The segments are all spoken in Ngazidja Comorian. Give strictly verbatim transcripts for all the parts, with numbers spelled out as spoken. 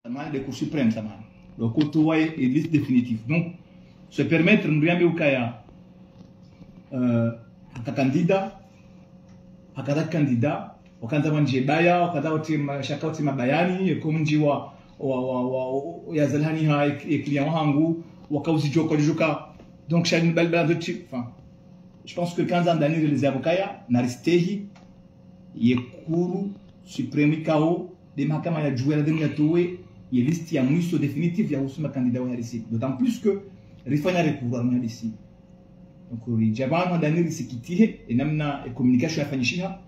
Mana de Cour suprême, samahani. Donc, kutowa e, e liste définitive. Donc, se permettre, mndru yambe ukaya, euh, haka candidat, hakadha candidat, wakandza wandje baya, wakandza wati ma-, shaka wati mabayani, eko mndji wa, wa, wa, wa, wa, ya zalihani ha, e, e client wahangu, waka uzidjuwa kwa djuka. Donc, shani bali bala ndoti, enfin, je pense que kandza ndani réaliser ukaya, na ristehi, ye Cour suprême ikao, de mahakama ya dju ya ladhimu yatowe, ye liste ya mwiso définitive ya uhusu ma candidat wa hadisi. D'autant plus que rifanya recours harumwa hadisi. Donc, ridja pvanu handani risikitihe, e namna e communication yafanyishiha,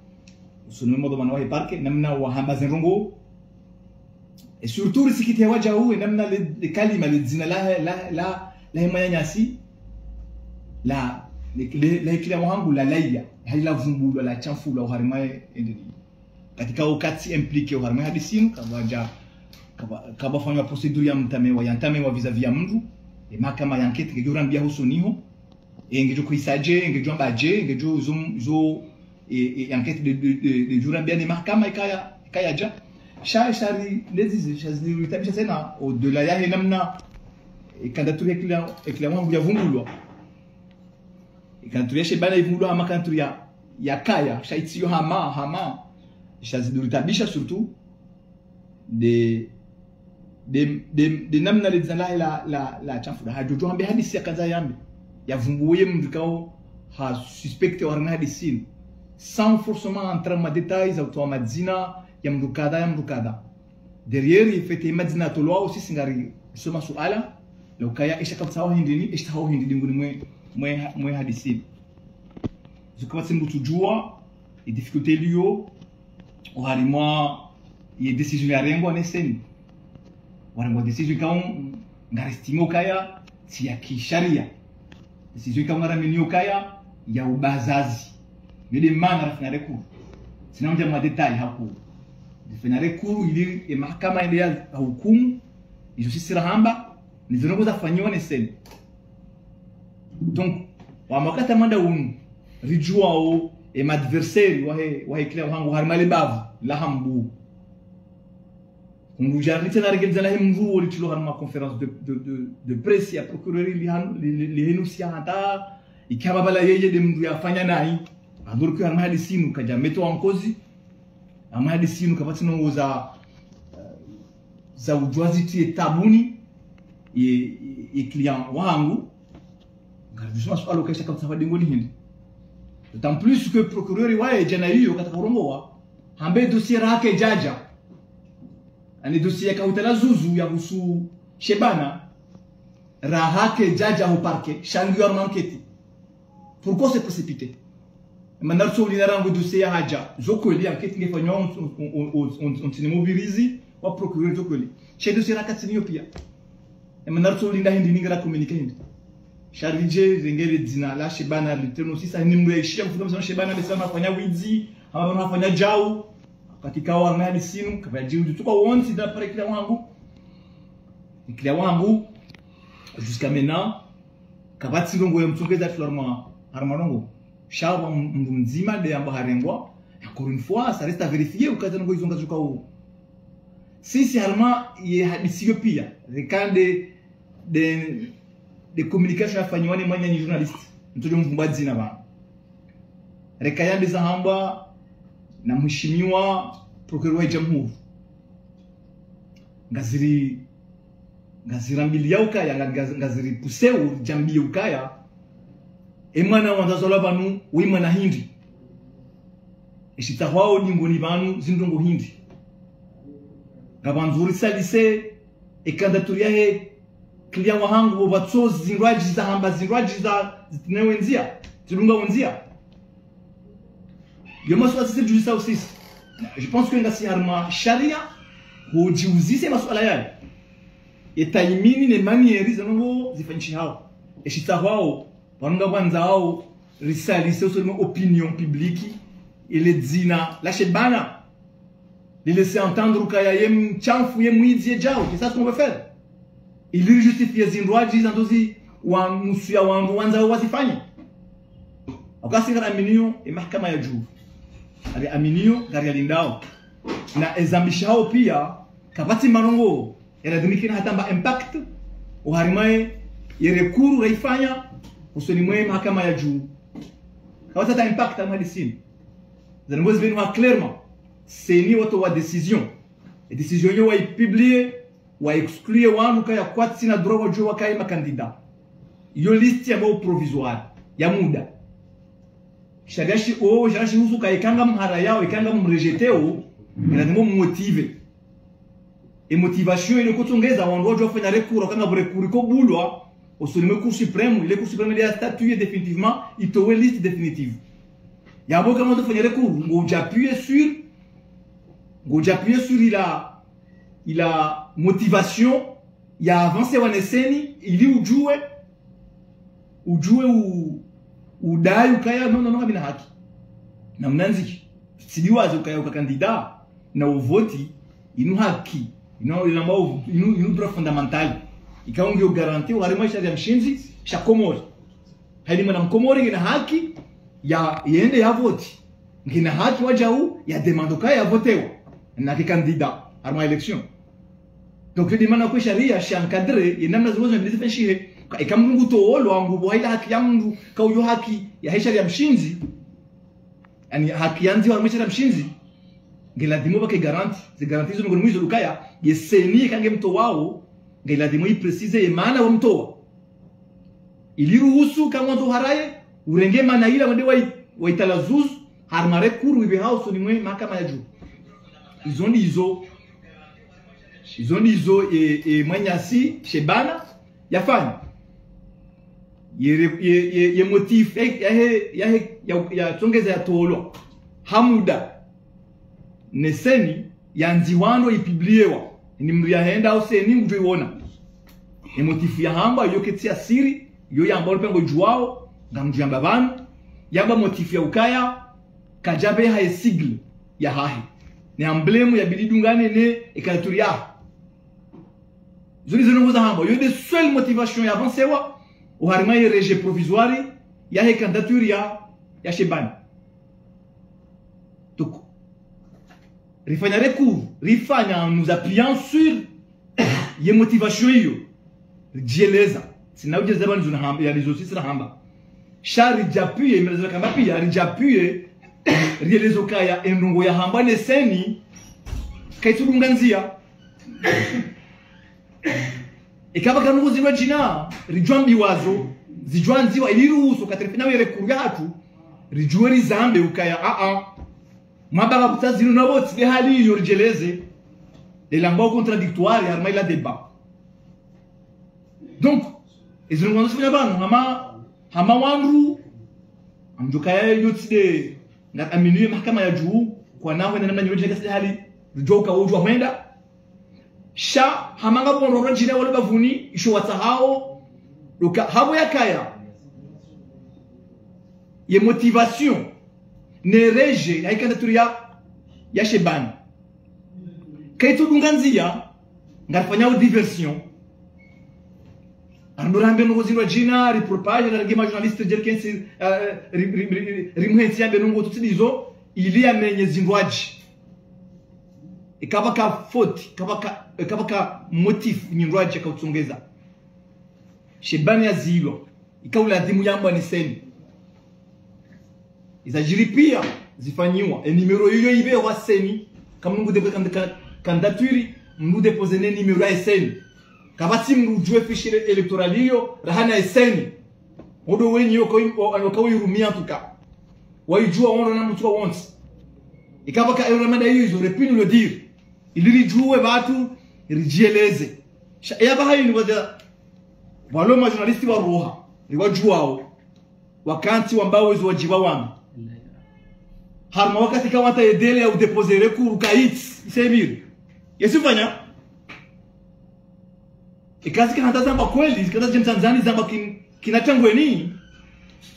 usoni mwa dhwamana wahe parquet, e namna wahamba ze ndrongoo, et surtout risikitihe wadjau, e namna le, le kalima, le dzina la, la, la, la he mwananyasi, la, le, le, la he client wahangu, la laya, hali lavumbulwa, latsanfulwa, oharumwa e, e ndeni. Katika wakati impliqué oharumwa e hadisi inu, kapvadja, kapva, kapvafanywa procédure ya mtamewa, ya mtamewa vis-à-vis ya mndru, e mahakama ya enquête, ngedjo rambia hosoni ho, e ngedjo kuhisadje, e ngedjo ambadje, e ngedjo zo, zo, e, e enquête de, de, de, de djo rambia ne mahakama ikaya, ikaya dja. Sha, sha ri, lezi, sha zilitabisha tsena, au-delà yahe namna, e candidature ya client, e client wahangu yavumbulwa. E candidature ya Shebana ivumbulwa hama candidature ya, ya kaya, sha itsiyo hama, hama. Sha ziduritabisha surtout de, de, de, de namna le dzina lahe la, la, latsanfulwa. Hadjodjo hambe hadisi yakandza yambe. Yavumbuwe mndru ikao ha suspecté oharumwa e hadisi inu. Sans forcément entrer ma détails, za utowa madzina, ya mndru kadha, ya mndru kadha. Derrière, ifete madzina yatolwao, sisi ngari soma suala, la ukaya, esha kapvatsaha hindri ni, esha tsaha hindri dingoni mwe, mwe, mwe hadisi. Zo kapvatsi mndru tsudjuwa, e difficulté iliyo, oharumwa ye décision yarengwa ne CENI. Warengwa décision ikao, ngari estimé ukaya, tsi ya kisharia. Décision ikao ngaraminio ukaya, ya ubazazi. Yo de mana rafanya recours. Tsina mdja mwa détail hakuu. Rafanya recours ili e mahakama yende ya hukumu, izo sisi rahamba, ne zo ndrongoo zafanyiwa ne CENI. Donc, wa wakati mwanda unu, ridjuwao, e ma adversaire, wahe, wahe client wahangu, harumwa le bavu, la Hambu. Kundru dja ritsena regeleza lahe mndru wo litilo harumwa conférence de, de, de, de presse ya procureur li hanu, li, li, lihenusia hata, ikaba bala yeye de mndru yafanya nayi. Alors que harumwa e hadisi inu kadja metwa en cause. Harumwa e hadisi inu kapvatsi ndrongoo za, eh, za udjuwa zitriye tabuni, ye, ye, ye client wahangu. Ngari djusoma suala ukaya esha kapvatsaha dingoni hindri. D'autant plus que procureur waye djana iyo kataka urongowa. Hambe dossier rahe kadjadja. Ani dossier yakahutala zuzu yahusu Shebana, rahe kadjadja ho parquet, sha ngiyo harumwa enquête. Pourquoi se précipiter ? Mana ritso ulinda rangu dossier yahadja, zo kweli, enquête ngefanywa on, on, on, on, on, on tsini mubirizi wa procureur zo kweli. She dossier rahe katsiniyo pia. Mana ritso ulinda hindri ningira communiqué hindri. Sha ridje renge le dzina la Shebana litreno sisa ni mndru yaishiya kufuta msana Shebana besa hafanya widzi, hama hafanya djau. Wakati ikao harumwa e hadisi inu, kapvadji udju tsuka wontsi d'après client wahangu. Client wahangu, jusqu'à maintenant, kapvatsi ndrongoo ya mtsongeza tu harumwa, harumwa ndrongoo. Sha wa mndru mdzima de yamba harengwa. Encore une fois, ça reste à vérifier, ukaya ze ndrongoo izo ngazidjuka u. Sisi harumwa ye hadisi iyo pia, reka nde, nde communication yafanyiwa ne mwananyahe journaliste. Ntsodjo mvumba dzina pvanu. Reka yambe zahambwa na mheshimiwa procureur wa jamhuri. Ngaziri, ngazirambiliya ukaya, nga, nga, ngaziri poussé u, djambiye ukaya, e mwana wandzazalwa pvanu, we mwana hindri. Eshitsahwao dingoni pvanu, zindrongoo hindri. Ngapvandzo risalise, e candidature yahe client wahangu, wo pvatso zindrwadji zahamba, zindrwadji za, zitrine wendzia, zidunga wendzia. Yo masuala sisi ridjuzisa usisi. Je pense que ngasi harumwa sharia, hudjiuzise masuala yayo. E taimini ne manière ze ndrongoo zifanyishihao. Eshitsahwao, pvanu ngapvwandzao, risalise usoni mwe opinion publique, ile dzina la Shebana. Li laisse entendre ukaya ye mtshanfu, ye mwidzi, ye djau, c'est ça ce qu'on veut faire. Ili rijustifié zindrwadji zandzo zi wa nusu ya wandru wandzao wazifanye. Wakati ngari aminio, e mahakama ya dju. Ngari aminio, ngari yalindao. Na ezambishihao pia, kapvatsi marongo, Yaladhimu ikena hata mba impact oharimwa ye recours rayifanya usoni mwe mahakama ya juu. Kapvatsi hata impact harimwa hadisi inu. Zandrongo zipvenu ha clairement. CENI watowa décision. E décision iyo wayipublie, wa exclure wandru kaya kwatsina droit wadjuwe wakaye ma candidats. Iyo liste yambwao provisoire, ya muda. Sha gashi o, sha gashi husu kaya eka ngamharayao, eka ngamrejeteo, yaladhimu mumotive. E motivation ile kutsongeza wandru wadjo fanya recours, eka ngapvo recours ikobulwa, usoni mwe Cour suprême, ile Cour suprême ile ya statuer définitivement, itowe liste définitive. Yapvo eka mdru fanya recours, ngodjo appuyer sur, ngodjo appuyer sur ila, ila motivation ya avancewa ne CENI, ili udjuwe, udjuwe u, udai ukaya, non, non, non, ngamina haki. Na mnandzi, tsidiwaze ukaya uka candidat, na uvoti, inu haki, inu, inu, inu, inu droit fondamental. Ikao ngiyo garanti, oharimwa sharia mshindzi, sha Komori. Hayina mwana Mkomori ngena haki ya, yende yavoti. Ngena haki wadjau ya demande ukaya yavotewa. Nake candidat, harimwa élection. Donc, iyo de mana kwe sharia sha encadrer, ye namna zilo zinu zifanyishihe. Ka, eka mndru ngutowolwa, ngupvo ila haki ya mndru, ka uyo haki yahe sharia mshindzi. Yaani, haki yandziwa harimwa sharia mshindzi. Ngeladhimu pvwake garanti. Ze garanti izo ngoni mwizo ukaya, ye CENI eka ngemtowao, ngeladhimu ipréciser ye mana wamtowa. Ili ruhusu eka ngwandzo uharaye, urenge mana ila wende wayi, wayitalazuzu, harimwa recours wipve hao usoni mwe mahakama ya juu. Izo ndizo, izo ndizo, e, e, mwananyasi Shebana yafanya. Ye, ye, ye, ye motif, e, yahe, yahe, ya, yatsongeza yatolwa. Ha muda. Ne CENI, yandziwa ndo ipubliewa. Ni mndru yahenda ho CENI ngudjo iwona. E motif yahamba, iyo ketsi ya siri, iyo yamba ulipengo djuwao, ngamdjo yamba pvanu, yamba motif ya ukaya, kadjapveha ye sigle yahahe. Ne emblème yabidi idungane ne, e candidature yahe. Izo ndizo ndrongo zahamba. Iyo de seule motivation ya avancewa, oharimwa ye rejet provisoire, yahe candidature ya, ya Shebani. Donc, rifanya recours, rifanya nous appuyant sur ye motivation iyo. Ridjieleza. Tsina udjieleza pvanu izo nahamba, yaani izo sisi nahamba. Sha ridja appuyer, imeleza kamba pia, ridja appuyer, rieleza ukaya, e ndrongo yahambwa ne CENI, kayitsudunga ndzia. Eka pvwaka ndrongo zindrwadjina, ridjo ambiwa zo, zidjo andziwa, ili ruhusu, eka rifanya ye recours yahatru, ridjuwe rizambe ukaya, a, a. Mwamba kapvatsi zinu na pvo tsi de hali iyo ridjieleze. Lelamba contradictoire, harimwa ila débat. Donc, ezinu ngwandzo zifanya pvanu, hama, hama wandru, ngamdjo kaya iyo tsi de, ngamwamini ye mahakama ya juu, kwana hwenda namna nyingine tsi de hali, ridjo uka udjua hwenda. Sha, hama ngapvo ndrongoo ndjina wale bapvuni, isho watsahao, uka, hapvo yakaya. Ye motivation, ne rejet, ya candidature ya, ya Shebani. Kayitsudunga ndzia, ngarifanyao diversion. Arudjo rambe ndrongo zindrwadjina, ripropage, narenge ma journaliste, djeli kensi, eh, ri, ri, ri, ri, rimhentsi yambe ndrongo tsi ndizo, ili yamenye zindrwadji. Eka pvwaka faute, eka pvwaka, eka pvwaka motif nyindrwadji yakautsongeza. Shebani yazilwa. Ika uladhimu yambwa ni CENI. Izadjiri pia zifanyiwa. E numéro iyo ipvehwa CENI. Eka mndru ngu déposer kand-, ka-, candidature, mndru déposer ne numéro ya CENI. Kapvatsi mndru udjua fichier électoral iyo, raha na CENI. Ondo wenyi yo kawi-, o-, ano kawirumia en tout cas. Wayidjua wandru na mutru wontsi. Eka pvwaka ero na mada iyo, ils auraient pu nous le dire. Ili ridjuwe pvatru, ridjieleze. Sha, eya pvaha inu pvadja, walo ma journaliste waroha, riwadjuwao. Wakantsi wamba wezo wadjiba wami. Harumwa wakati kawata ye délai ya udéposer recours kayitsi, isebiri. Yesifanya. Eka zika hata zamba kweli, zika za jemsanzani zamba kin-, kina tangweni.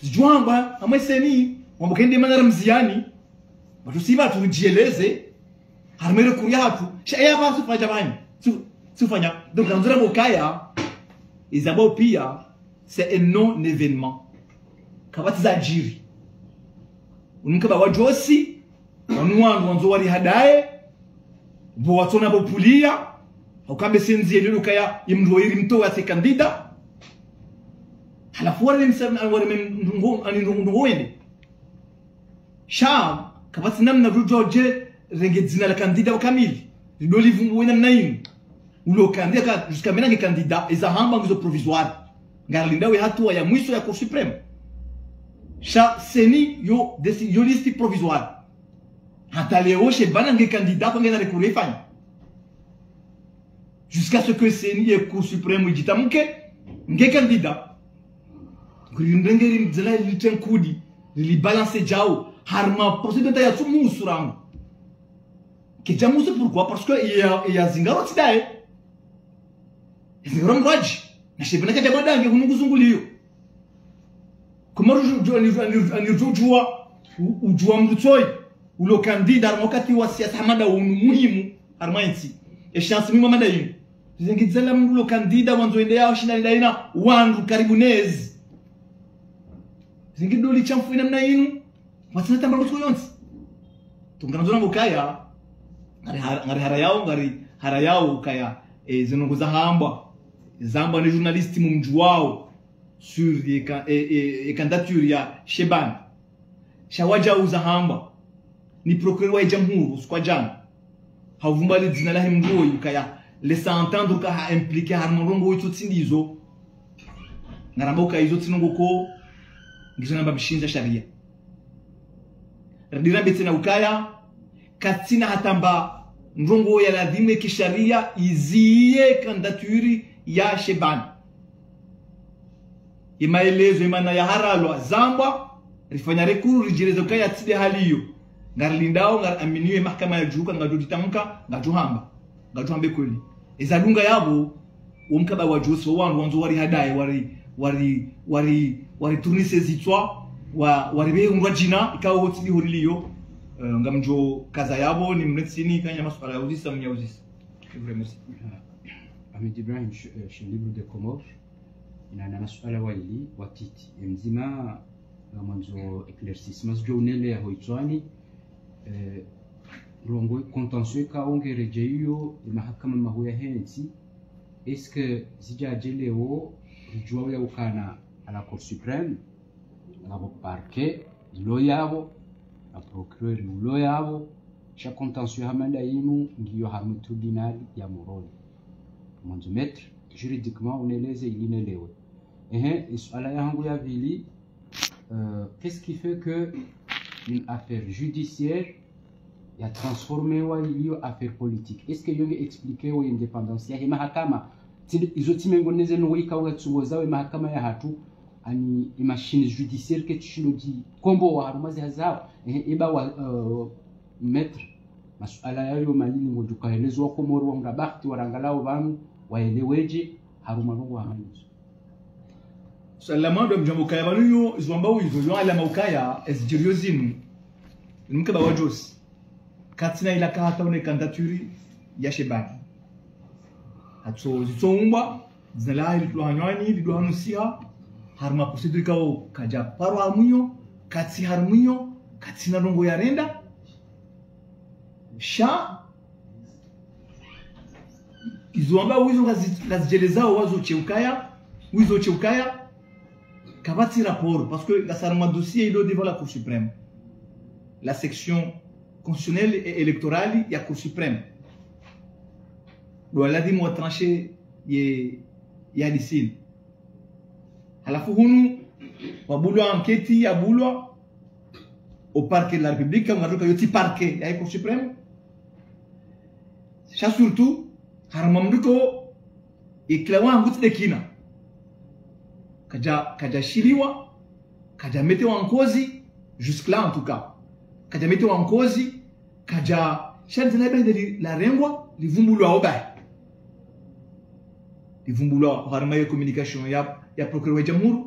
Zidjwamba, amwe CENI, wambo kende mana ramziani. Pvatsu siba turidjieleze. Harumwa recours yahatru. Sha eya pva sufanya pvani. Su-, sufanya. Donc, ngamdjo ramba ukaya. Izabao pia. C'est un non-événement. Kapvatsi zadjiri. Unu mkaba wa djosi, wanu wandru wandzo warihadaye, pvo watsona pvo pvulia, Hauka mbe senzi yelilo kaya imndru iri mtowa se candidat. Halafu wareme msa-, wareme ndrongoo, ani ndrongoo, ndrongoo wende. Sha, kapvatsi namna rudjo dje renge dzina la candidat wa kamili. Rido livumbuwe namna inu. Ulo candidat ka, jusqu'à maintenant nge candidat, eza hamba ngizo provisoire. Ngarilindao ye hatuwa ya mwiso ya Cour suprême. Sha, CENI yo, desi-, yo liste provisoire. Hata leo Shebani nge candidat kwa ngena recours ifanya. Jusqu'à ce que CENI ye Cour suprême idjitamke, nge candidat. Kurirenge rimdzela litenkudi, rili balance djao, harumwa procédure ya tsumu usurangu. Kedja musu pourquoi? Parce que ya, ya zingaro tsidaye. Ya zingaro mrwadji. Na Shebani kadja madange hunu nguzunguliyo. Kuma ruju-, ju-, ani, ani, ani ruju-, ujua, u-, ujua mndru tsoyi, ulo candidat, harumwa wakati wa siasa hama nda unu muhimu, harumwa entsi. E chance muhimu hama nda inu. Zengi dzela mndru ulo candidat, wandzo ende yao shindane nda ina, wandru karibu nezi. Zengi doli shamfu ina namna inu, watsina tamba kusuko yontsi. Tungana zona mbo kaya, ngari har-, ngari hara yao, ngari hara yao kaya, e, zinu nguza hamba. Zamba ni journaliste mumdjuwao. Sur ye ka-, e, e, e candidature ya Shebani. Sha wadja uza hamba. Ni procureur wa jamhuri, usiku wa djana. Hauvumba li dzina lahe mndru uwo ukaya. Laisser entendre ka ha impliqué harumwa ndrongoo itso tsi ndizo. Ngaramba ukaya izo tsi ndrongoo ko, ngizo namba mshindza sharia. Radirambe tsena ukaya, katsina hata mba ndrongoo ya lazimu kisharia iziye candidature ya Shebani. Imaelezo, imana ya haralwa, zambwa, rifanya recours, ridjeleza ukaya tsi nde hali iyo. Ngarilindao, ngariaminio, e mahakama ya djuka, ngadjo djitamka, ngadjo hamba. Ngadjo hambe kweli. Eza dunga yapvo, wo mkaba wa djusi, wo wandru wandzo wari hadaye, wari, wari, wari, wari tournise zitswa, wa, wari be undwa djina, ikao hotsi di horiliyo, eh, ngamdjo kaza yapvo, ni mretsini, kanya masuala ya uzisa, mnya uzisa. Je vous remercie. Ahmed Ibrahim, sh-, eh, chaîne libre de Comores. Ina na masuala wayili, watiti. E mdzima, ngamwandzo éclaircissement, sijua unele ya hoitswani, eh, ndrongoo contentieux ka ongeredje iyo, e mahakama mahuu yahe ntsi, est-ce que zidja dje leo, ridjuwa ya ukana à la Cour suprême, ngapvo parquet, ilo yapvo, na procureur ulo yapvo, sha contentieux hama nda inu, ngiyo harumwa tribunal ya Moroni. Mwandzo maître, juridiquement, uneleze ili nelewe. Ehe, isuala yahangu ya pvili, euh, qu'est-ce qui fait que une affaire judiciaire ya transformé wa iliyo affaire politique? Est-ce que yo nge expliqué wa indépendance yahe mahakama? Tsi nde, izo tsi mengo neze no wika wa tsungo zawe mahakama yahatru, ani e machine judiciaire ke tsi shindo dji kombo wa harumwa ze hazi zawo. Ehe, eba wa, euh, maître, masuala yayo malili ngodjo kaelezo wa Komori wa mda bahati wa rangalao pvanu, waelewedje, harumwa ndrongoo hama nizo. Suala la mwando mdjambo ukaya pvanu yo, izo wambao izo, yo alama ukaya, ezidjiriyo zinu. Ni mkaba wa djosi. Katsina ila ka hata une candidature ya Shebani. Hatso, zitso umbwa, dzina lahe lidwa hanywani, lidwa hanusiha, harumwa procédure ikao kadja parwa harumwiyo, katsi harumwiyo, katsina ndrongoo ya renda. Sha, izo wamba wizo ngazi-, ngazidjelezao wazo she ukaya, wizo she ukaya, kapvatsi rapport, parce que ngasi harumwa dossier ilo devant la Cour suprême. La section constitutionnelle et électorale ya Cour suprême. Ndo lazimu wa tranché ye, ye hadisi. Halafu hunu, wabulwa enquête, yabulwa, au parquet de la République, ngamdjoka yo tsi parquet ya Cour suprême. Sha surtout, harumwa mndru ko, ikila wangu tsi nde kina. Kadja, kadja shiliwa, kadja metewa nkozi, jusque-là en tout cas. Kadja metewa nkozi, kadja, sha ndzina iba hindri larengwa, livumbulwa obaye. Livumbulwa harumwa ye communication ya, ya procureur wa jamhuri.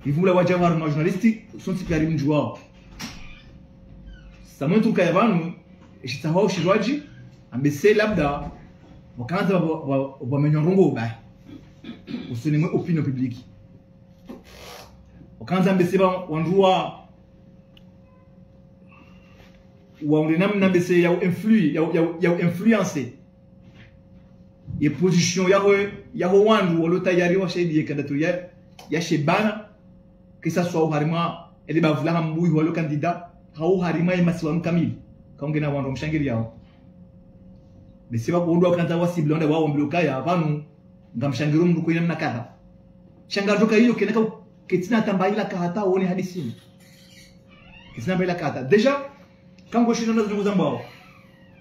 Livumbulwa wadja harumwa journaliste, sontsi piya rimdjuwao. Samwe ntuka ya pvanu, eshitsaho ushilwadji, ambese labda, wakandza wa, wa, wa, wamenywa ndrongoo obaye. Usoni mwe opinion publique. Wakandza mbese ba wandru wa, wa undre namna mbese ya u influ-, ya u, ya u, ya u influencer. ye position yaho, yaho wandru walo tayari wasaidiye candidature ya, ya Shebana, que ça soit oharimwa ele bavu la Hambuyi walo candidat, hau oharimwa ye masiwa yanu kamili. Kaungena wandru wamshangiriyao. Bese wako undru wakandza wa cible wandru wao wambilwa ukaya pvanu ngamshangiriyo mndru kweli namna kadha. Sha ngadjoka iyo kena ka, ketsina tamba ila kahata wone hadisi inu. Ketsina tamba ila kahata. Déjà, kango shino nazo nungu zambwao.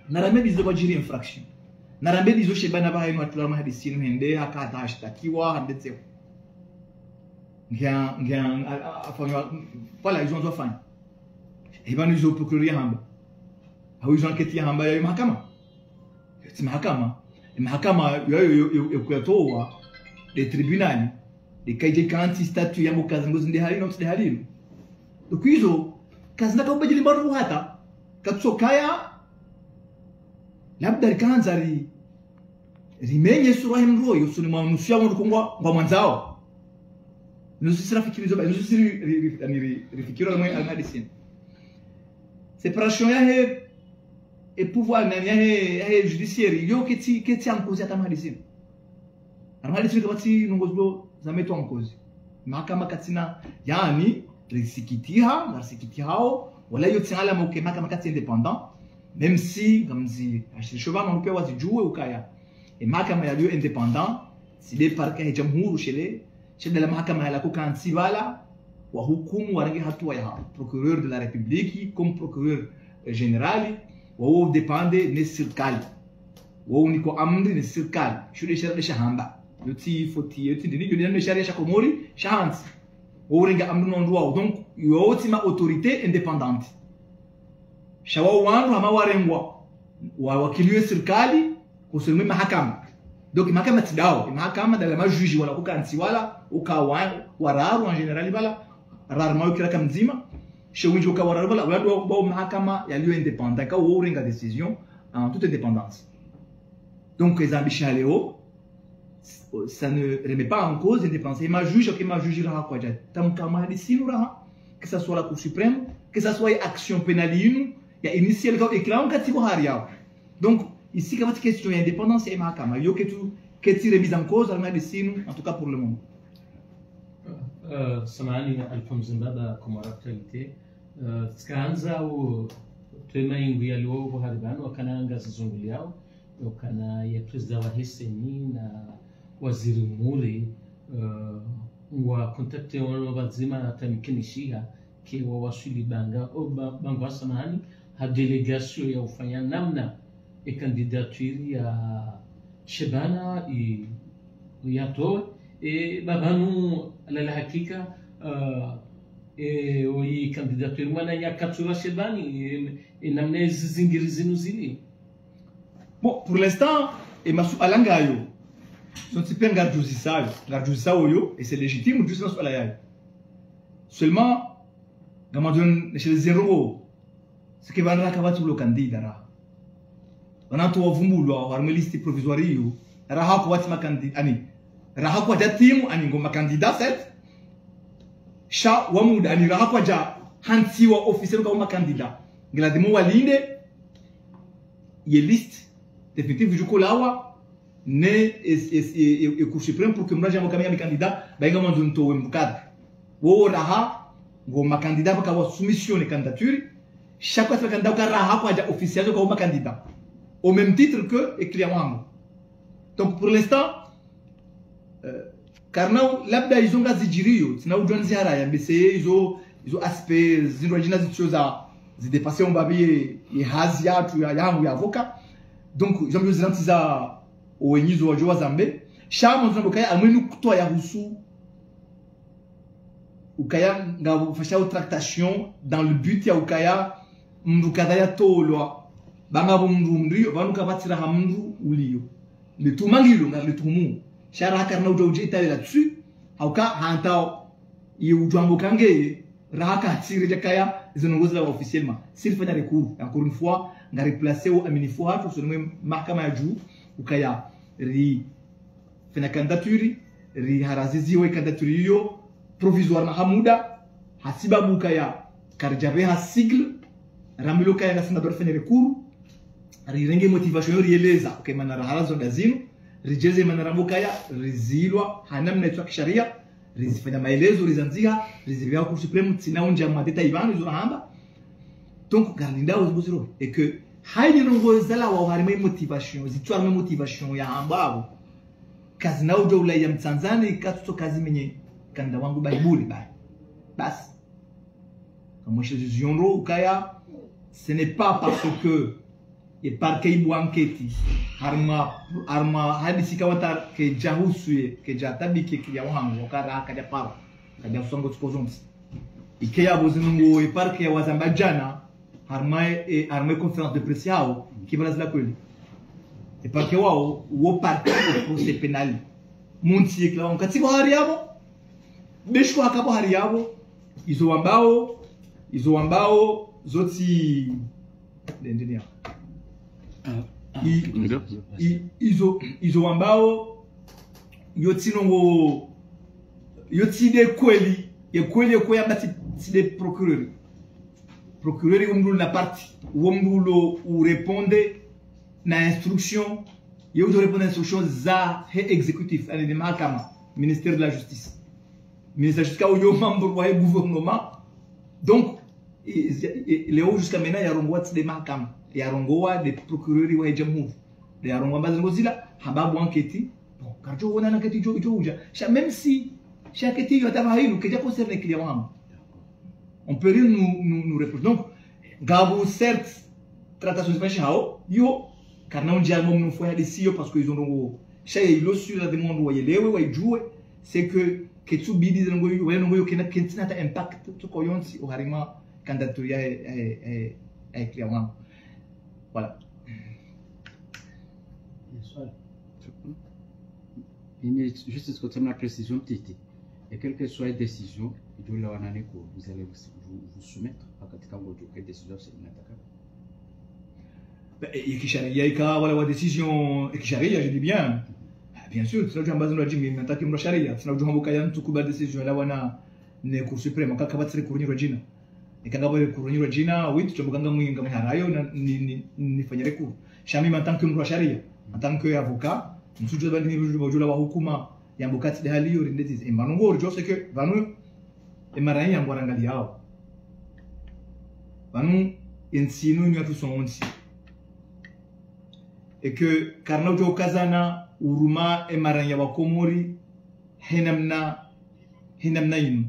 Narambe ndizo kwadjiri infraction. Narambe ndizo Shebana pvahanu hatula mahadisi inu hende, haka hata hashtakiwa, hande tseo. Ngia, ngia, a, a, afanywa, pvala izo wandzo wafanya. Hipvanu izo procureur yahamba. Hau izo enquête yahamba ya mahakama. Tsi mahakama. Mahakama yo, yo, yo, yo, yo kuyatowa, nde tribunal, nde kaidje kantsi statut yambe kazi ngozi nde hali inu, tsi nde hali inu. Donc izo, kazina kaubadili mbaro hata, katsokaya, labda rikandza ri, rimenye sura he mndru oyo, usoni mwa nusu ya wandru kongwa, ngwa mwandzao. Nusu sira fikiri zoba, nusu siri ri, ri, ri, ri, rifikiri mwe almadisini. Séparation yahe, e pouvoir nani yahe, yahe judiciaire, yo ketsi, ketsi en cause hata mahadisi inu. Almadisini kapvatsi nungo zilo za mettre en cause. Mahakama katsina, yani, risikitiha, ngarisikitihao, wala yo tsi alama uke mahakama katsi indépendant, même si, ngamzi, ashirisho pvanu nupe wazidjuwe ukaya. E mahakama yaliyo indépendant, tsi nde parquet he jamhuri shele, shele la mahakama yalako kantsi pvala, wahukumu warenge hatuwa yaha, procureur de la République, comme procureur, euh, général, wawo dépendre ne sirikali. Wawo niko amri ne sirikali. Sho nde sharia nde shahamba. Yo tsi foti, yo tsi ndini, yo nde sharia sha Komori, shahantsi. Wawo urenga amri no wandru wawo. Donc, yo tsi ma autorité indépendante. Sha wawo wandru hama warengwa, wa, wakiliwe sirikali, kusoni mwe mahakama. Donc, mahakama tsi ndawo, mahakama nde la majuge wala kukantsi wala, uka wa, wararu en général pvala, rarement ukira ka mdzima, sho windji uka wararu pvala, wala ndo, ndo mahakama yaliyo indépendant, ka wo urenga décision en toute indépendance. Donc, ezambisha leo, ça ne remet pas en cause l'indépendance. E majuge, ke majuge raha kwadja tamka mahadisi inu raha, que ça soit la Cour suprême, que ça soit action pénale inu, ya initiale ka, e kila wakati kwa hari yao. Donc, ici, kapvatsi question ya indépendance ya mahakama. Yo ketsu, ketsi remise en cause, almadisini, en tout cas pour le moment. Euh, samahani, Alphonse Mbaba, Comores Actualité. Euh, tsikandza u, twema ingu yaliwo buhari pvanu, wakana ngazi zunguliyao, wakana ye président wa he CENI na waziri muri, euh, ngwa contacté wano pvadzima na tamkinishiha, ke wawaswili banga, o ba, banga wa samahani, ha délégation ya ufanya namna e candidature ya Shebana i, yatowe, e, ba pvanu, ala la hakika, euh, e, o i candidature mwananya katsura Shebani, e, e namna ezi zingiri zinu zili. Bon, pour l'instant, e masuala ngayo, sontsi pe ngaridjuzisayo, ngaridjuzisayo yo, et c'est légitime, djuzi masuala yayo. Seulement, ngamandzo nesheleze ndrongo, c'est que pvanu raha kapvatsi ulo candidat raha. Pvanu wandru wavumbulwa, harimwa liste provisoire iyo, raha kapvatsi ma candi, ani, raha kwadja timu, ani ngo ma candidat set, sha wa muda, ani raha kwadja hantsiwa officiel ka ma candidat. Ngiladhimu walinde, ye liste définitive djukolawa, ne e, e, e, e, e Cour suprême pour que mndru adje ambe ukaya mi candidat, ba inga mwandzo nitowe mndru kadha. Wo raha, ngo ma candidat pvaka wa soumissionner candidature, chaque fois candidat uka raha kwadja officialiser uka ma candidat. Au même titre que e client wangu. Donc pour l'instant, euh, karina labda izo ngazidjiriyo, tsina udjuwa nzi haraya, mbese izo, izo aspect, zindru djina zitsio za, zidépasser umbapvi ye, ye hazi yatru ya, yangu ya avocat. Donc, izo mbio zirantsi za, owenyi zo wadjo wazambe. Sha mwandzo nambe ukaya amwe nukutwa yahusu ukaya ngapvo ufanyishiha tractation dans le but ya ukaya mndru kadha yatolwa. Ba ngapvo mndru mndru iyo, pvanu kapvatsi raha mndru uliyo. Lituma ngilo, ngalitumu. Sha raha karina udjuwa udje itale là-dessus, hauka hantao, ye udjuwa mbo kange, raha katsire djakaya, izo ndrongo zila officiellement. Si rifanya recours, encore une fois, ngari placer o aminifu hatru, usoni mwe mahakama ya juu, ukaya, rifanya candidature, riharaziziwa candidature iyo, provisoirement ha muda, hasibabu ukaya, karidjapveha sigle, rambilwa ukaya ngasina dwa rifanye recours, rirenge motivation yo rieleza, ukaya mana raharaziwa nda zinu, Ridjeze mana rambo kaya, rizilwa, ha namna itso kisharia, rizifanya maelezo, rizandziha, rizipvia Cour suprême, tsina undja madétail pvanu, izo rahamba. Donc, ngarlindao zibuziro, et que, haini ndrongoo zalawa harimwa motivation, zitso harimwa motivation ya hamba apvo. Kazina udjo ula ya mtsandzani, katsutso kazi menye, kanda wangu Baibuli, bai. Basi. Kamweshe zizionro ukaya, ce n'est pas parce que ye parquet ibua enquête, harimwa, harimwa hadisi kawata kedja husu ye, kedja tabike kidja wahangu, wakara kadja paro, kadja songo tsiko zontsi. Ike yapvo zinu ngo ye parquet ya wazamba djana, harimwa ye, harimwa ye conférence de presse yawo, kibala zila kweli. Ye parquet wawo, wo parquet au procès pénal. Muntsi ye kila wangu, katsi kwa hari yapvo, beshi kwa hakapvo hari yapvo, izo wambao, izo wambao, zotsi, ndendinia. I, i, izo, izo wambao, yo tsi ndrongoo, yo tsi nde kweli, ye kweli ye kweli amba tsi, tsi nde procureur. Procureur wo mndru na partie, wo mndru lo u répondre na instruction, ye udjo répondre na instruction za he exécutif, yaani nde mahakama, ministère de la justice. Ministère de la justice, ka uyo membre wa he gouvernement. Donc, i, i, i, leo jusqu'à maintenant, yarongowa tsi nde mahakama, yarongowa nde procureur wa he jamhuri. Nde yarongowa mbazi ndrongoo zila, hamba bu enquête. Bon, karidjo wona na enquête idjo, idjo udja. Sha, même si, sha enquête iyo hata pvahanu, kedja concerner client wangu. On peut rien nous, nous, nous reprocher. Donc, ngapvo certes, tratations zifanyishihao, yo, karina undjia mo mnu fwe hadisi yo, parce que izo ndrongoo. Sha ye ilo sur la demande wayelewe, wayidjuwe, c'est que, ketsu bidi zile ndrongoo yo, wale ndrongoo yo kena, kentsina hata impact, tsuko yontsi, oharimwa, candidature ya, ya, ya, ya, ya client wangu. Voilà. Swali. Mimi, juste, est-ce que tu as une précision, Titi ? Et quelle que soit la décision, il doit la, vous allez vous, vous, vous soumettre à katika ngodjo ke décision, c'est inattaquable. Ben, ye kisharia ika wala wa décision, ye kisharia, je dis bien. Ah, bien sûr, tsina udjo hamba zinu wadjimi, en tant que mndru wa sharia, tsina udjo hamba kaya ntsu kubali décision, la wana, ne Cour suprême, kaka batsi recours nyiro djina. Eka ngapvo recours nyiro djina, oui, tsi tso mbuka ngamwi, ngamwi harayo, na, ni, ni, nifanye recours. Sha mimi en tant que mndru wa sharia, en tant que avocat, ntsudjo bali ni udjo, udjo la wa hukuma, yambo katsi nde hali yo, rinde tizi. E, pvanu ngo, udjo, c'est que, pvanu, e maraya ngwarangaliyao. Pvanu, entsi inu ni yatru sontsi. Et que, karina udjo ukazana, uruma, e maraya wa Komori, he namna, he namna inu.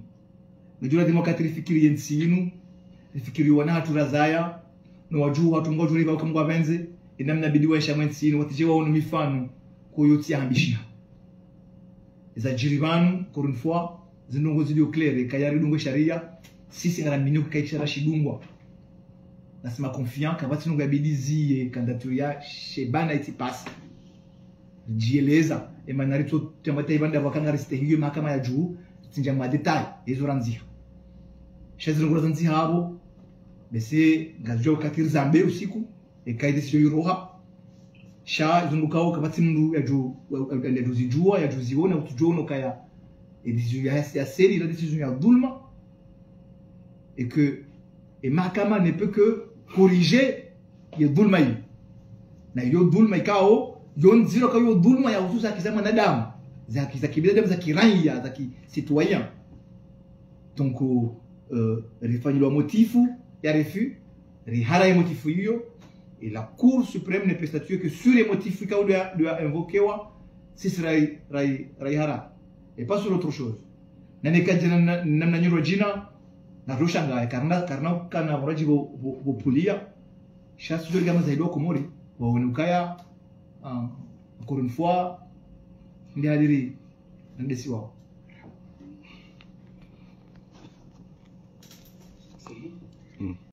Nudjua lazima wakati rifikiri ye ntsi inu, rifikiri wana hatru razaya, no wadjuhu hatru ngwadjo riba uka mngwa pvendze, inamna bidi waisha mwe ntsi inu, watsidje waono mifano, ko yotsi yahambishiha. Eza djiri pvanu, encore une fois, zindrongoo zilio clair, kaya ridungwe sharia, sisi ngaramini uka ishara shidungwa. Nasema confiant, kapvatsi ndrongoo ya bidi ziye, candidature ya Shebana itsi pasi. Ridjieleza, emana ritso tamba taibanda pvwaka ngaristehiyo mahakama ya juu, ritsindja ma détail, ezo randziha. Sha zirongora zandziha apvo, bese ngazidjo wakati rizambe usiku, eka idécision yiroha. Sha zungukawo kapvatsi mndru yadjo, yadjo zidjua, yadjo ziona, utsudjo ono kaya, edécision ya, ya seri, la décision ya dhulma, et que, e mahakama ne peut que corriger ye dhulma iyo. Na iyo dhulma ikao, yo ndziro ka yo dhulma ya husu za haki za mwanadamu, za haki za kibinadamu, za kiraiya, za ki citoyen. Donc, euh, rifanyilwa motifu ya refus, rihara ye motifu iyo, et la Cour suprême ne peut statuer que sur ye motifu ikao doit, doit invoquewa, sisi rai, rai, raihara, et pas sur autre chose. Na neka djina na, na, namna nyiro djina, na roshanga, karina, karina kana muraji vo, vo, vo pulia. Sha sudjori kama zaidi wa Komori, waone ukaya, ah, encore une fois, ndi hadiri, ndesi wao. Mm.